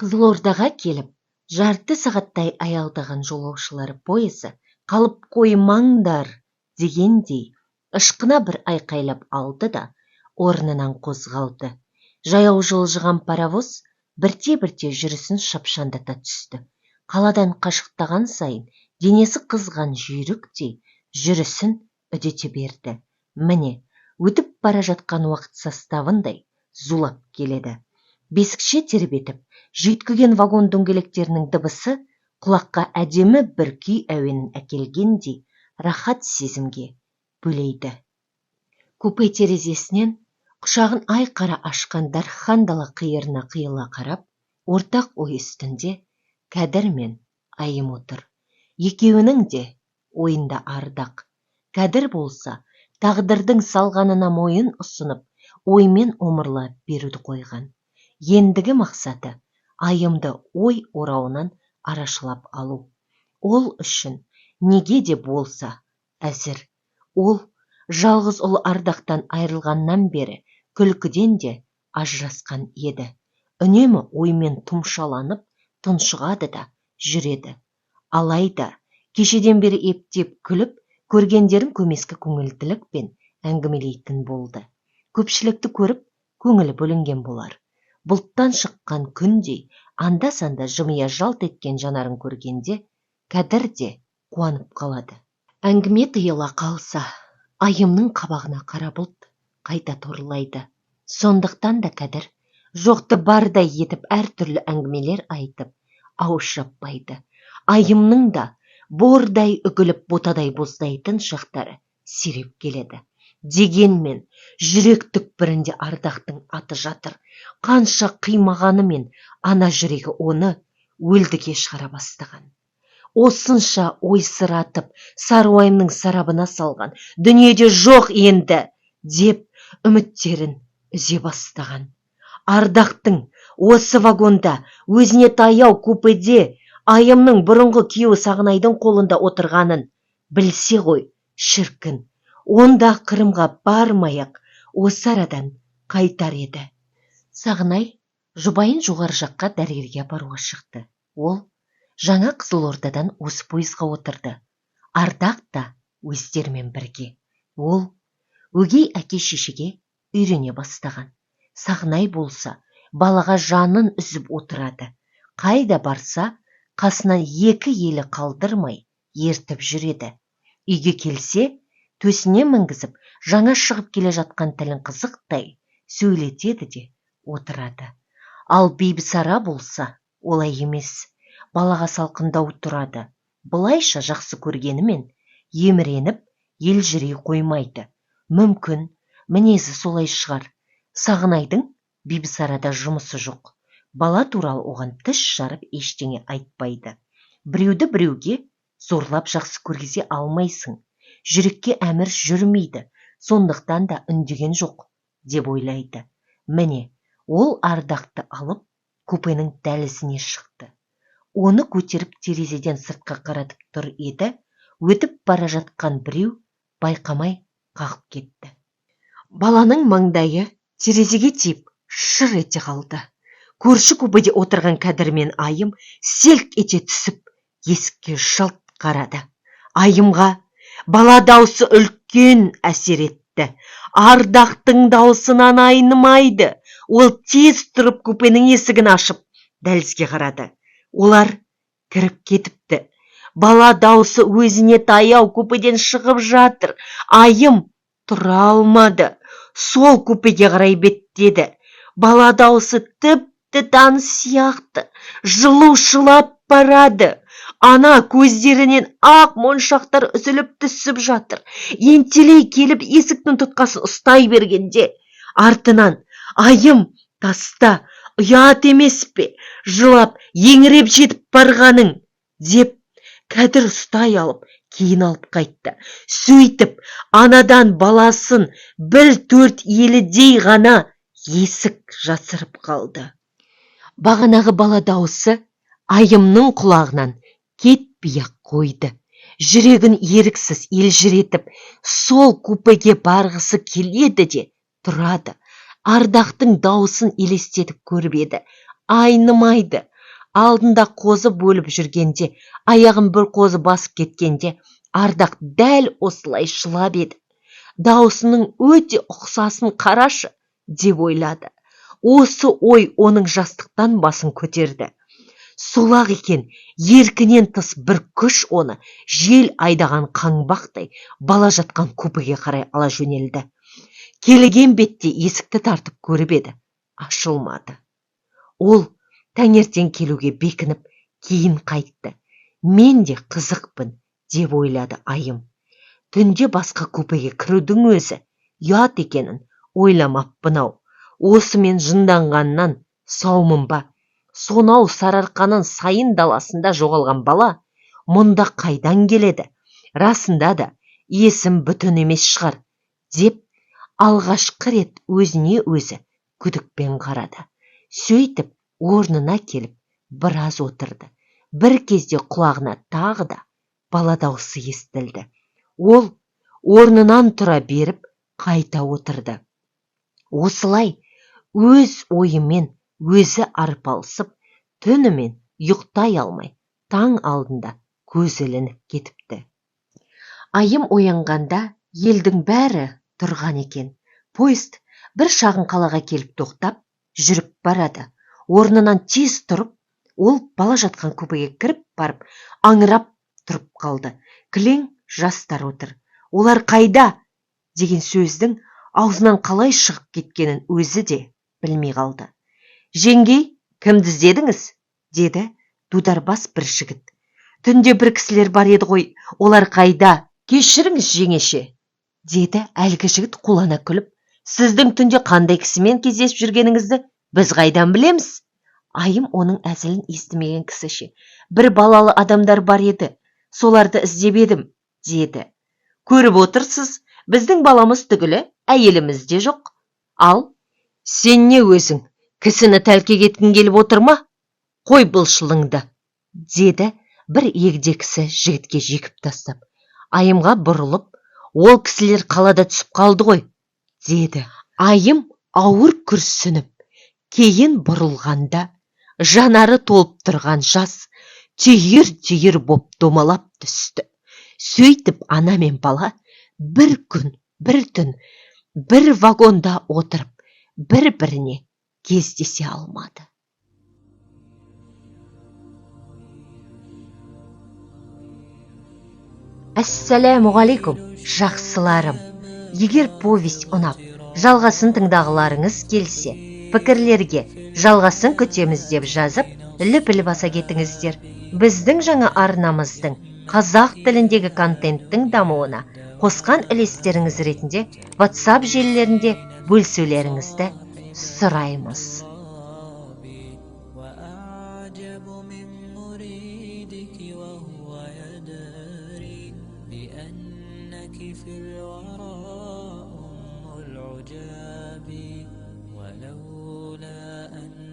Қызылордаға келіп, жарты сағаттай аялдаған жолаушылар пойызы «Қалып қоймаңдар!» дегендей ышқына бір айқайлап алды да орнынан қозғалды. Жаяу жылжыған паровоз бірте-бірте жүрісін шапшаңдата түсті. Қаладан қашықтаған сайын денесі қызған жүйріктей жүрісін үдете берді. Міне, өтіп бара жатқан уақыт составындай зулап келеді. Бесікше тербетіп, жүйткіген вагон дөңгелектерінің дыбысы құлаққа әдемі бір күй әуенін әкелгендей рахат сезімге бөлейді. Купе терезесінен құшағын айқара ашқан дархан дала қиырына қиыла қарап, ортақ ой үстінде Кәдір мен Айым отыр. Екеуінің де ойында Ардақ. Кәдір болса, тағдырдың салғанына мойын ұсынып, оймен омырыла беруді қойған. Ендігі мақсаты Айымды ой орауынан арашалап алу. Ол үшін неге де болса әзір. Ол жалғыз ұлы Ардақтан айырылғаннан бері күлкіден де ажырасқан еді. Үнемі оймен тұмшаланып, тұншығады да жүреді. Алайда кешеден бері ептеп күліп, көргендерін көмескі көңілділікпен әңгімелейтін болды. Көпшілікті көріп, көңілі бөлінген болар. Бұлттан шыққан күндей анда-санда жымия жалт еткен жанарын көргенде Кәдір де қуанып қалады. Әңгіме тыйыла қалса, Айымның қабағына қара бұлт қайта торлайды. Сондықтан да Кәдір жоқты бардай етіп әртүрлі әңгімелер айтып, ауыз жаппайды. Айымның да бордай үгіліп, ботадай боздайтын шақтары сиреп келеді. Дегенмен жүрек түкпірінде Ардақтың аты жатыр. Қанша қимағанымен ана жүрегі оны өлдіге шығара бастаған. Осынша ойсыратып, сары уайымның сарабына салған, дүниеде жоқ енді деп үміттерін үзе бастаған. Ардақтың осы вагонда өзіне таяу купеде Айымның бұрынғы күйеуі Сағынайдың қолында отырғанын білсе ғой, шіркін, онда Қырымға бармай-ақ осы арадан қайтар еді. Сағынай жұбайын жоғары жаққа дәрігерге апаруға шықты. Ол жаңа Қызылордадан осы пойызға отырды. Ардақ та өздерімен бірге. Ол өгей әке-шешеге үйрене бастаған. Сағынай болса, балаға жанын үзіп отырады. Қайда барса, қасынан екі елі қалдырмай ертіп жүреді. Үйге келсе, төсіне мінгізіп, жаңа шығып келе жатқан тілін қызықтай сөйлетеді де отырады. Ал Бибісара болса, олай емес. Балаға салқындау тұрады. Былайша жақсы көргенімен еміреніп, елжірей қоймайды. Мүмкін, мінезі солай шығар. Сағынайдың Бибісарада жұмысы жоқ. Бала туралы оған тіс жарып ештеңе айтпайды. Біреуді біреуге зорлап жақсы көргізе алмайсың. Жүрекке әмір жүрмейді, сондықтан да үндеген жоқ деп ойлайды. Міне, ол Ардақты алып, купенің дәлізіне шықты. Оны көтеріп терезеден сыртқа қаратып тұр еді, өтіп бара жатқан біреу байқамай қағып кетті. Баланың маңдайы терезеге тиіп, шыр ете қалды. Көрші купеде отырған Кәдір мен Айым селк ете түсіп, есікке жалт қарады. Айымға бала даусы үлкен әсер етті. Ардақтың даусынан айнымайды. Ол тез тұрып купенің есігін ашып, дәлізге қарады. Олар кіріп кетіпті. Бала даусы өзіне таяу купеден шығып жатыр. Айым тұра алмады. Сол купеге қарай беттеді. Бала даусы тіпті таныс сияқты. Жылушылап барады. Ана көздерінен ақ моншақтар үзіліп түсіп жатыр. Ентелей келіп есіктің тұтқасын ұстай бергенде, артынан «Айым, таста, ұят емес пе, жылап, еңіреп жетіп барғаның?» деп Кәдір ұстай алып, кейін алып қайтты. Сөйтіп, анадан баласын бір төрт елідей ғана есік жасырып қалды. Бағанағы бала дауысы Айымның құлағынан кетпей-ақ қойды. Жүрегін еріксіз елжіретіп, сол купеге барғысы келеді де тұрады. Ардақтың даусын елестетіп көріп еді. Айнымайды. Алдында қозы бөліп жүргенде, аяғын бір қозы басып кеткенде, Ардақ дәл осылай жылап еді. Даусының өте ұқсасын қарашы, деп ойлады. Осы ой оның жастықтан басын көтерді. Сол-ақ екен, еркінен тыс бір күш оны жел айдаған қаңбақтай бала жатқан купеге қарай ала жөнелді. Келген бетте есікті тартып көріп еді, ашылмады. Ол таңертең келуге бекініп, кейін қайтты. Мен де қызықпын, деп ойлады Айым. Түнде басқа купеге кірудің өзі ұят екенін ойламаппын-ау. Осымен жынданғаннан саумын ба? Сонау Сарыарқаның сайын даласында жоғалған бала мұнда қайдан келеді? Расында да есім бүтін емес шығар, деп алғашқы рет өзіне өзі күдікпен қарады. Сөйтіп орнына келіп біраз отырды. Бір кезде құлағына тағы да бала даусы естілді. Ол орнынан тұра беріп қайта отырды. Осылай өз ойымен өзі арпалысып, түнімен ұйықтай алмай, таң алдында көзі ілініп кетіпті. Айым оянғанда елдің бәрі тұрған екен. Поезд бір шағын қалаға келіп тоқтап, жүріп барады. Орнынан тез тұрып, ол бала жатқан купеге кіріп барып, аңырап тұрып қалды. Кілең жастар отыр. Олар қайда? Деген сөздің аузынан қалай шығып кеткенін өзі де білмей қалды. Жеңгей, кімді іздедіңіз? Деді дударбас бір жігіт. Түнде бір кісілер бар еді ғой, олар қайда? Кешіріңіз, жеңеше, деді әлгі жігіт қулана күліп. Сіздің түнде қандай кісімен кездесіп жүргеніңізді біз қайдан білеміз? Айым оның әзілін естімеген кісіше. Бір балалы адамдар бар еді, соларды іздеп едім, деді. Көріп отырсыз, біздің баламыз түгілі, әйеліміз де жоқ. Ал, сен не өзің, кісіні тәлкек еткің келіп отыр ма? Қой былшылыңды, деді бір егде кісі жігітке жекіп тастап. Айымға бұрылып, ол кісілер қалада түсіп қалды ғой, деді. Айым ауыр күрсініп, кейін бұрылғанда жанары толып тұрған жас түйір-түйір боп домалап түсті. Сөйтіп ана мен бала бір күн, бір түн, бір вагонда отырып, бір-біріне кездесе алмады. Ассалямуғалейкум, жақсыларым. Егер повесть ұнап, жалғасын тыңдағыларыңыз келсе, пікірлерге жалғасын күтеміз деп жазып, лүпіл баса кетіңіздер. Біздің жаңа арнамыздың қазақ тіліндегі контенттің дамуына қосқан үлестеріңіз ретінде WhatsApp желілерінде бөлісулеріңізді сұраймыз. ولولا أن